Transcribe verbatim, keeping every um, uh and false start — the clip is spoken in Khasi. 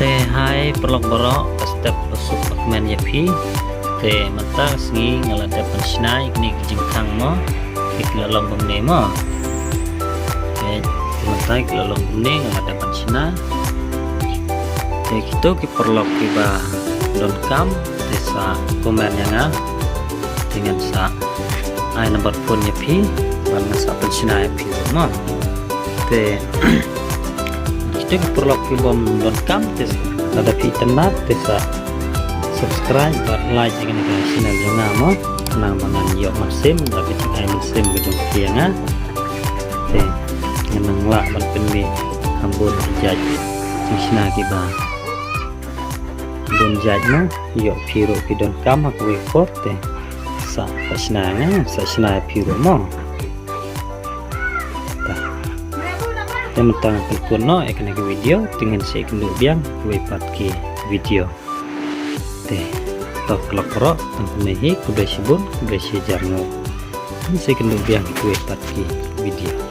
Te hai paralok baroh, ka step ba suk ba kmen ïa phi. Te mynta ka sngi nga la dep ban shna ïa kine ki jingkhang mo. Te ki la long kumne mo. Te, te mynta ki la long kumne, nga la dep ban shna. Te kito ki paralok kiba donkam te sa comment ïa nga. Te ngan sa ai number phone ïa phi bad ngan sa pynshna ïa phi mo. Te kito ki paralok kibym donkam te lada phi itynnad te sa subscribe bad like ïa kane ka channel jong nga mo. Khnang ba ngan ïoh mynsiem bad ka jingai mynsiem ka jong phi ïa nga. Te ngan nang lah ban pynmih ha bun ki jait jingshna kiba bun jait mo. Ïoh phi ruh phi donkam ha kawei ka por te sa, sa shna nga, sa shna ïa phi ruh mo. Te mynta ngan pynkut noh ïa kane ka video, te ngin sa ïakynduh biang kawei pat ki video. Te to paralok baroh, tang kumne hi, khublei shibun, khublei shihajar nguh. Ngin sa ïakynduh biang kawei pat ki video.